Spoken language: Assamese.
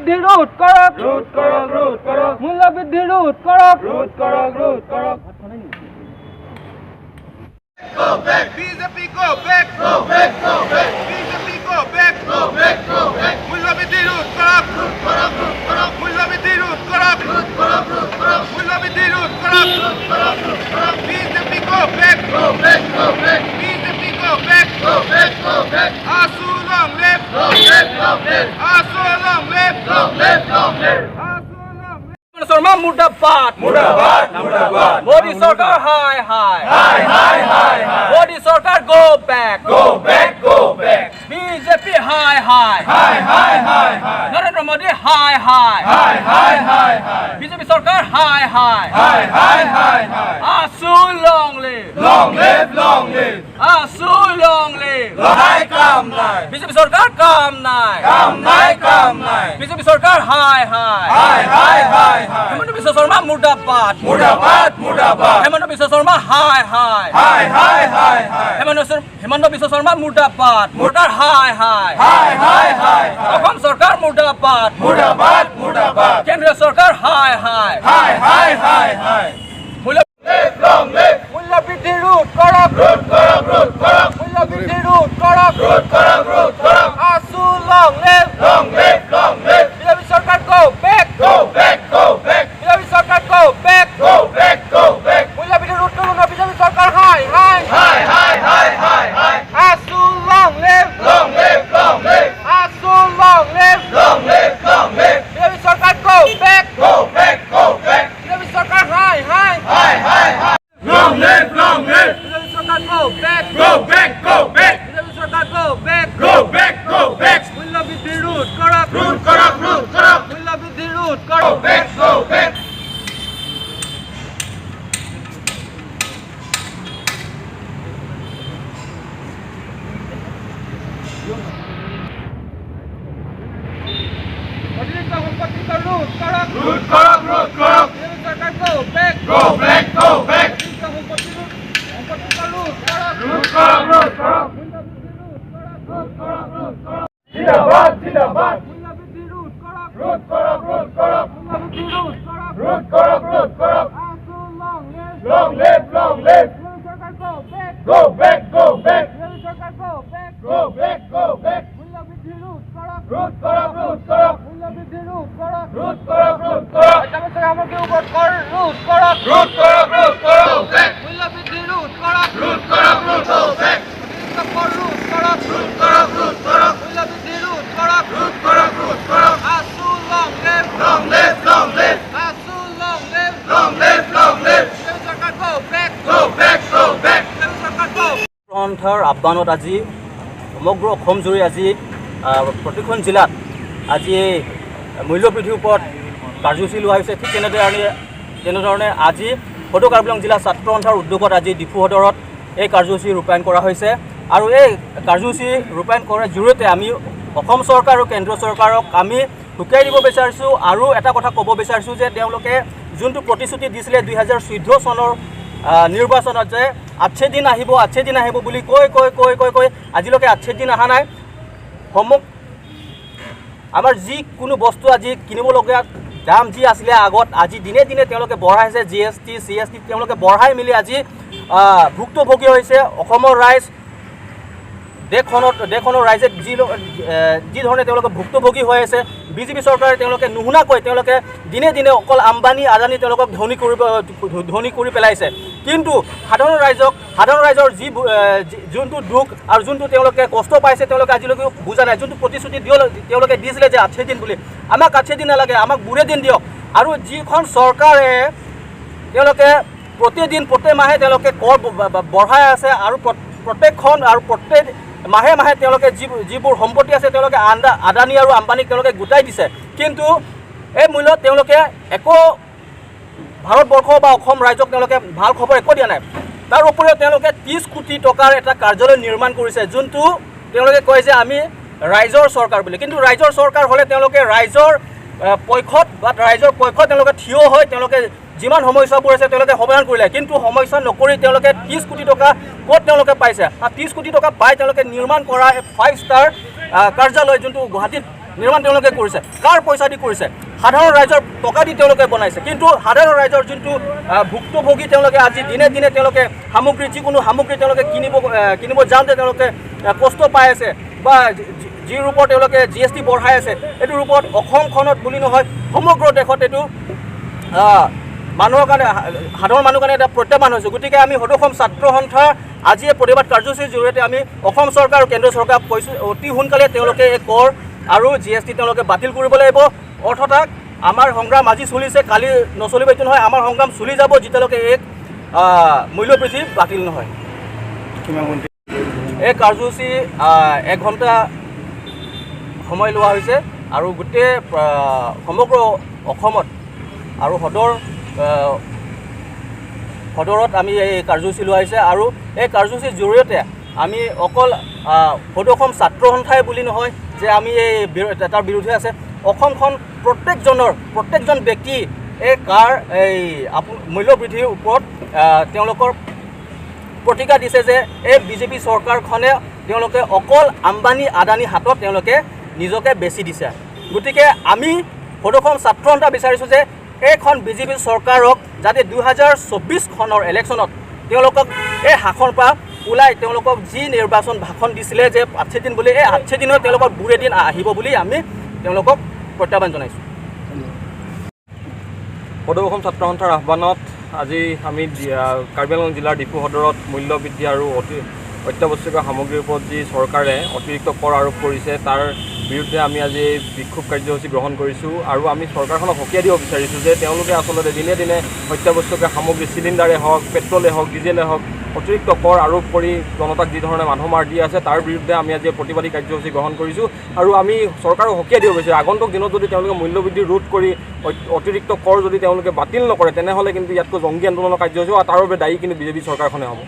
মূল্যবৃদ্ধি ৰোধ কৰক, ৰোধ কৰক, ৰোধ কৰক। মূল্যবৃদ্ধি ৰোধ কৰক, ৰোধ কৰক, ৰোধ কৰক। Go back! BJP go back! Go back, go back! BJP go back! Go back, go back! মূল্যবৃদ্ধি ৰোধ কৰক, ৰোধ কৰক, ৰোধ কৰক। মূল্যবৃদ্ধি ৰোধ কৰক, ৰোধ কৰক, ৰোধ কৰক। মূল্যবৃদ্ধি ৰোধ কৰক, ৰোধ কৰক, ৰোধ কৰক। BJP go back! Go back, go back! BJP go back! Go back, go back! AASU long live! Long live, long live! AASU long live! Long live, long live! AASU long live! Sharma মুৰ্দাবাদ, মুৰ্দাবাদ, মুৰ্দাবাদ। মোদী চৰকাৰ হায় হায়, হায় হায় হায় হায়। মোদী চৰকাৰ go back, Go back, go back! BJP হায় হায়, হায় হায় হায় হায়। নৰেন্দ্ৰ মোদী হায় হায়, হায় হায় হায় হায়। বিজেপি চৰকাৰ হায় হায়। হায় হায় হায় হায়। আছু long live, Long live, long live! AASU long live. নাই, কাম নাই। বিজেপি চৰকাৰ কাম নাই, কাম নাই, কাম নাই। বিজেপি চৰকাৰ হায় হায়, হায় হায় হায় হায়। হিমন্ত বিশ্ব শৰ্মা মুৰ্দাবাদ, মুৰ্দাবাদ, মুৰ্দাবাদ। হিমন্ত বিশ্ব শৰ্মা হায় হায়, হায় হায় হায় হায়। হিমন্ত বিশ্ব শৰ্মা মুৰ্দাবাদ, মুৰ্দাৰ হায় হায়, হায় হায় হায় হায়। অসম চৰকাৰ মুৰ্দাবাদ, মুৰ্দাবাদ, মুৰ্দাবাদ। কেন্দ্ৰীয় চৰকাৰ হায় হায়। হায় হায় হায় হায়। মূল্য Long live! মূল্যবৃদ্ধি ৰোধ কৰক, ৰোধ কৰক, ৰোধ কৰক। মূল্যবৃদ্ধি ৰোধ কৰক, ৰোধ কৰক, ৰোধ কৰক। আছু long live, Long live, long live! BJP চৰকাৰ go back, Go back, go back! BJP চৰকাৰ go back, Go back, go back! মূল্যবৃদ্ধি ৰোধ কৰিব নোৱাৰা বিজেপি চৰকাৰ হায় হায়। হায় হায় হায় হায় হায়। আছু long live, Long live, long live! AASU long live, Long live, long live! BJP চৰকাৰ go back, Go back, go back! BJP চৰকাৰ হায় হায়। হায় হায় হায়। Long live, long live! BJP চৰকাৰ go back, Go back, go back! BJP চৰকাৰ go back, Go back, go back! মূল্যবৃদ্ধি ৰোধ কৰক, ৰোধ কৰক, ৰোধ কৰক। মূল্যবৃদ্ধি ৰোধ Go কৰক। back, go back! অতিৰিক্ত সম্পত্তি কৰ ৰোধ কৰক, ৰোধ কৰক, ৰোধ কৰক। বিজেপি চৰকাৰ go back, Go back, go back! অতিৰিক্ত সম্পত্তি ৰোধ সম্পত্তি কৰ ৰোধ কৰক, ৰোধ কৰক, ৰোধ কৰক। মূল্যবৃদ্ধি ৰোধ কৰক, ৰোধ কৰক, ৰোধ কৰক। জিন্দাবাদ, জিন্দাবাদ। মূল্যবৃদ্ধি ৰোধ কৰক, ৰোধ কৰক, ৰোধ কৰক। মূল্যবৃদ্ধি ৰোধ কৰক। ৰোধ কৰক, ৰোধ কৰক। আছু long live, Long live, long live! BJP চৰকাৰ go back, Go back, go back! BJP চৰকাৰ go back, Go back, go back! মূল্যবৃদ্ধি ৰোধ কৰক, ৰোধ কৰক, ৰোধ কৰক। মূল্যবৃদ্ধি ৰোধ কৰক। ৰোধ কৰক, ৰোধ কৰক। অত্যাৱশ্যক সামগ্ৰীৰ ওপৰত কৰ ৰোধ কৰক, ৰোধ কৰক, ৰোধ কৰক। Go back! মূল্যবৃদ্ধি ৰোধ কৰক, ৰোধ কৰক, ৰোধ go back! অতিৰিক্ত কৰ ৰোধ কৰক, ৰোধ কৰক, ৰোধ কৰক। মূল্যবৃদ্ধি ৰোধ কৰক। ৰোধ কৰক, ৰোধ কৰক। আছু long live, Long live, long live! AASU long live, Long live, long live! BJP চৰকাৰ go back, Go back, go back! BJP চৰকাৰ গ' সন্থাৰ আহ্বানত আজি সমগ্ৰ অসমজুৰি আজি প্ৰতিখন জিলাত আজি এই মূল্যবৃদ্ধিৰ ওপৰত কাৰ্যসূচী লোৱা হৈছে। ঠিক তেনেধৰণে আজি সদৌ কাৰ্বি আংলং জিলা ছাত্ৰ সন্থাৰ উদ্যোগত আজি ডিফু সদৰত এই কাৰ্যসূচী ৰূপায়ণ কৰা হৈছে। আৰু এই কাৰ্যসূচী ৰূপায়ণ কৰাৰ জৰিয়তে আমি অসম চৰকাৰ আৰু কেন্দ্ৰীয় চৰকাৰক আমি সকীয়াই দিব বিচাৰিছোঁ আৰু এটা কথা ক'ব বিচাৰিছোঁ যে তেওঁলোকে যোনটো প্ৰতিশ্ৰুতি দিছিলে 2014 চনৰ নিৰ্বাচনত যে अच्छे दिन আহিব, अच्छे दिन আহিব বুলি কৈ কৈ কৈ কৈ কৈ আজিলৈকে अच्छे दिन অহা নাই। আমাৰ যিকোনো বস্তু আজি কিনিবলগীয়া দাম যি আছিলে আগত, আজি দিনে দিনে তেওঁলোকে বঢ়াইছে। জিএছটি, চিএছটি তেওঁলোকে বঢ়াই মেলি আজি ভুক্তভোগী হৈছে অসমৰ ৰাইজ, দেশখনৰ ৰাইজে। যি ধৰণে তেওঁলোকে ভুক্তভোগী হৈ আছে, বিজেপি চৰকাৰে তেওঁলোকে নুশুনাকৈ তেওঁলোকে দিনে দিনে অকল আম্বানী, আদানী তেওঁলোকক ধনী কৰি পেলাইছে। কিন্তু সাধাৰণ ৰাইজৰ যোনটো দুখ আৰু যোনটো তেওঁলোকে কষ্ট পাইছে, তেওঁলোকে আজিলৈকে বুজা নাই। যোনটো প্ৰতিশ্ৰুতি তেওঁলোকে দিছিলে যে अच्छे दिन বুলি, আমাক अच्छे दिन নালাগে, আমাক बुरे दिन দিয়ক। আৰু যিখন চৰকাৰে তেওঁলোকে প্ৰতিদিন, প্ৰত্যেক মাহে তেওঁলোকে কৰ বঢ়াই আছে আৰু প্ৰত্যেকখন আৰু প্ৰত্যেক মাহে মাহে তেওঁলোকে যিবোৰ সম্পত্তি আছে, তেওঁলোকে আদানী আৰু আম্বানীক তেওঁলোকে গোটাই দিছে। কিন্তু এই মূল্যত তেওঁলোকে একো ভাৰতবৰ্ষ বা অসম ৰাইজক তেওঁলোকে ভাল খবৰ একো দিয়া নাই। তাৰ উপৰিও তেওঁলোকে 30 কোটি টকাৰ এটা কাৰ্যালয় নিৰ্মাণ কৰিছে, যোনটো তেওঁলোকে কয় যে আমি ৰাইজৰ চৰকাৰ বুলি। কিন্তু ৰাইজৰ চৰকাৰ হ'লে তেওঁলোকে ৰাইজৰ পক্ষত বা ৰাইজৰ পক্ষত তেওঁলোকে থিয় হৈ তেওঁলোকে যিমান সমস্যাবোৰ আছে তেওঁলোকে সমাধান কৰিলে। কিন্তু সমস্যা নকৰি তেওঁলোকে 30 কোটি টকা ক'ত তেওঁলোকে পাইছে? আৰু 30 কোটি টকা পাই তেওঁলোকে নিৰ্মাণ কৰা 5 ষ্টাৰ কাৰ্যালয় যোনটো গুৱাহাটীত নিৰ্মাণ তেওঁলোকে কৰিছে। কাৰ পইচা দি কৰিছে? সাধাৰণ ৰাইজৰ টকা দি তেওঁলোকে বনাইছে। কিন্তু সাধাৰণ ৰাইজৰ যোনটো ভুক্তভোগী তেওঁলোকে আজি দিনে দিনে তেওঁলোকে সামগ্ৰী, যিকোনো সামগ্ৰী তেওঁলোকে কিনিব যাওঁতে তেওঁলোকে কষ্ট পাই আছে বা যি ৰূপত তেওঁলোকে GST বঢ়াই আছে, এইটো ৰূপত অসমখনত বুলি নহয় সমগ্ৰ দেশত এইটো মানুহৰ কাৰণে, সাধাৰণ মানুহৰ কাৰণে এটা প্ৰত্যাহ্বান হৈছে। গতিকে আমি সদৌ অসম ছাত্ৰ সন্থাৰ আজি এই প্ৰতিবাদ কাৰ্যসূচীৰ জৰিয়তে আমি অসম চৰকাৰ আৰু কেন্দ্ৰ চৰকাৰক কৈছোঁ অতি সোনকালে তেওঁলোকে এই কৰ আৰু GST তেওঁলোকে বাতিল কৰিব লাগিব। অৰ্থাৎ আমাৰ সংগ্ৰাম আজি চলিছে, কালি নচলিব এইটো নহয়, আমাৰ সংগ্ৰাম চলি যাব যেতিয়ালৈকে এই মূল্যবৃদ্ধি বাতিল নহয়। এই কাৰ্যসূচী 1 ঘণ্টা সময় লোৱা হৈছে আৰু গোটেই সমগ্ৰ অসমত আৰু সদৰত আমি এই কাৰ্যসূচী লোৱা হৈছে। আৰু এই কাৰ্যসূচীৰ জৰিয়তে আমি অকল সদৌ অসম ছাত্ৰ সন্থাই বুলি নহয় যে আমি এই তাৰ বিৰুদ্ধে আছে, অসমখন প্ৰত্যেকজন ব্যক্তি এই কাৰ এই মূল্যবৃদ্ধিৰ ওপৰত তেওঁলোকৰ প্ৰতিক্ৰিয়া দিছে যে এই বিজেপি চৰকাৰখনে তেওঁলোকে অকল আম্বানী আদানী হাতত তেওঁলোকে নিজকে বেচি দিছে। গতিকে আমি সদৌ অসম ছাত্ৰ সন্থা বিচাৰিছোঁ যে এইখন বিজেপি চৰকাৰক যাতে 2024 চনৰ ইলেকশ্যনত তেওঁলোকক এই শাসনৰ পৰা ওলাই তেওঁলোকক যি নিৰ্বাচন ভাষণ দিছিলে যে 8 দিন বুলি, এই 8 দিনত তেওঁলোকৰ বুৰে দিন আহিব বুলি আমি তেওঁলোকক প্ৰত্যাহ্বান জনাইছোঁ। সদৌ অসম ছাত্ৰ সন্থাৰ আহ্বানত আজি আমি কাৰ্বি আংলং জিলাৰ ডিফু সদৰত মূল্যবৃদ্ধি আৰু অতি অত্যাৱশ্যকীয় সামগ্ৰীৰ ওপৰত যি চৰকাৰে অতিৰিক্ত কৰ আৰোপ কৰিছে তাৰ বিৰুদ্ধে আমি আজি এই বিক্ষোভ কাৰ্যসূচী গ্ৰহণ কৰিছোঁ। আৰু আমি চৰকাৰখনক সকীয়াই দিব বিচাৰিছোঁ যে তেওঁলোকে আচলতে দিনে দিনে অত্যাৱশ্যকীয় সামগ্ৰী, চিলিণ্ডাৰে হওক, পেট্ৰলে হওক, ডিজেলে হওক, অতিৰিক্ত কৰ আৰোপ কৰি জনতাক যি ধৰণে মাধমাৰ দি আছে তাৰ বিৰুদ্ধে আমি আজি প্ৰতিবাদী কাৰ্যসূচী গ্ৰহণ কৰিছোঁ। আৰু আমি চৰকাৰক সকীয়াই দিব বিচাৰিছোঁ, আগন্তুক দিনত যদি তেওঁলোকে মূল্যবৃদ্ধি ৰোধ কৰি অতিৰিক্ত কৰ যদি তেওঁলোকে বাতিল নকৰে তেনেহ'লে কিন্তু ইয়াতকৈ জংগী আন্দোলনৰ কাৰ্যসূচী আৰু তাৰ বাবে দায়ী কিন্তু বিজেপি চৰকাৰখনে হ'ব।